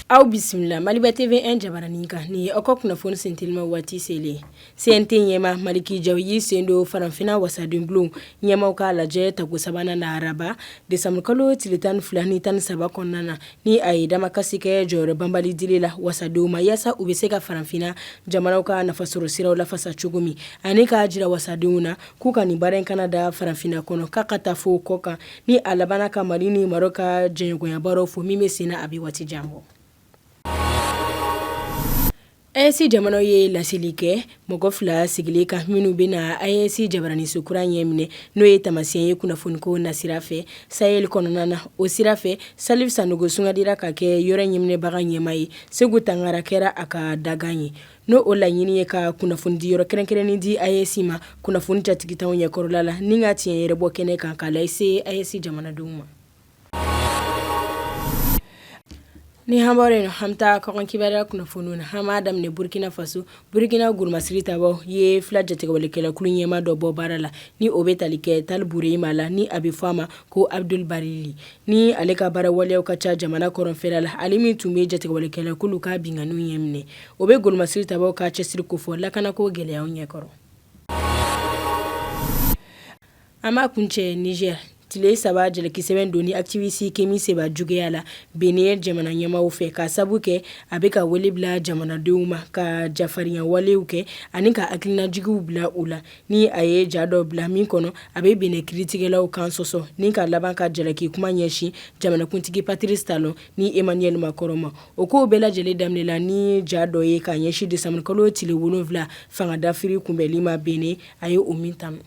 Aw bisimila Maliba TV 1 jabaranin kan. Nin ye aw ka kunnafoni sentelima waati selen. CNT ɲɛmaa Maliki Jaw y'i sen don Farafinna wasadenbulon ɲɛmaaw ka lajɛ tako sabanan na araba desanburukalo tile 12 ni 13 kɔnɔna na, ni a ye damakasi kɛ jɔyɔrɔ banbali dili la wasadenw ma yaasa u bɛ se ka farafinna jamanaw ka nafasɔrɔ siraw lafasa cogo min, ani k'a jira wasadenw na k'u ka nin baara in kana da farafinna kɔnɔ, k'a ka taa fo kɔkan, ni a labanna ka Mali ni Maroc ka jɛɲɔgɔnya baaraw fo min bɛ senna a bɛ waati jan bɔ. AES jamanaw ye laseli kɛ mɔgɔ fila sigili kan minnu bɛna AES jabaraninso kura ɲɛ minɛ, n'o ye taamasiyɛn ye kunnafoniko nasira fɛ Sahel kɔnɔna na. O sira fɛ, Salif Sanogo sugandira ka kɛ yɔrɔ ɲɛminɛbaga ɲɛmaa ye, Segu Tangara kɛra a ka dagan ye. N'o o laɲini ye ka kunnafonidi yɔrɔ kɛrɛnkɛrɛnnen di AES ma kunnafoni jatigitanw ɲɛkɔrɔla la, ni ka tiɲɛ yɛrɛ bɔ kɛnɛ kan k'a lase AES jamanadenw ma. Ni an bɔra yen, an bɛ taa kɔkan kibaruya kunnafoniw na. An b'a daminɛ Burkina Faso. Burkina golomasiri tabaw ye fila jatigɛwalekɛlɛkulu ɲɛmaa dɔ bɔ baara la, ni o bɛ tali kɛ Tal Burema la, ni a bɛ fɔ a ma ko Abdul Barili, ni ale ka baara waleyaw ka ca jamana kɔrɔnfɛla la. Ale min tun bɛ jatigɛwalekɛlɛkulu ka binkanniw ɲɛminɛ, o bɛ golomasiri tabaw ka cɛsiri kofɔ lakanako gɛlɛyaw ɲɛkɔrɔ. An b'a kuncɛ Niger, tile 3 jalakisɛbɛn donni activiste Kemi Seba juguya la Benin jamana ɲɛmaaw fɛ, k'a sabu kɛ a bɛ ka wele bila jamanadenw ma ka jafarinya walew kɛ ani ka hakilinajigiw bila u la, ni a ye ja dɔ bila min kɔnɔ a bɛ Benin kiritigɛlaw kan sɔsɔ, ni ka laban ka jalaki kuma ɲɛsin jamanakuntigi Patrice Talon ni Emmanuel Macron ma. O kow bɛɛ lajɛlen daminɛla ni ja dɔ ye k'a ɲɛsin décembre kalo tile 7 fanga dafiri kunbɛnli ma Benin, a ye o min tanu.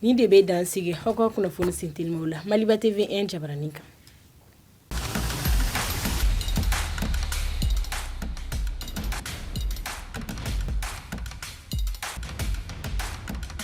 Nin de bɛ dan sigi aw ka kunnafoni sentelimaw la Maliba TV 1 jabaranin kan.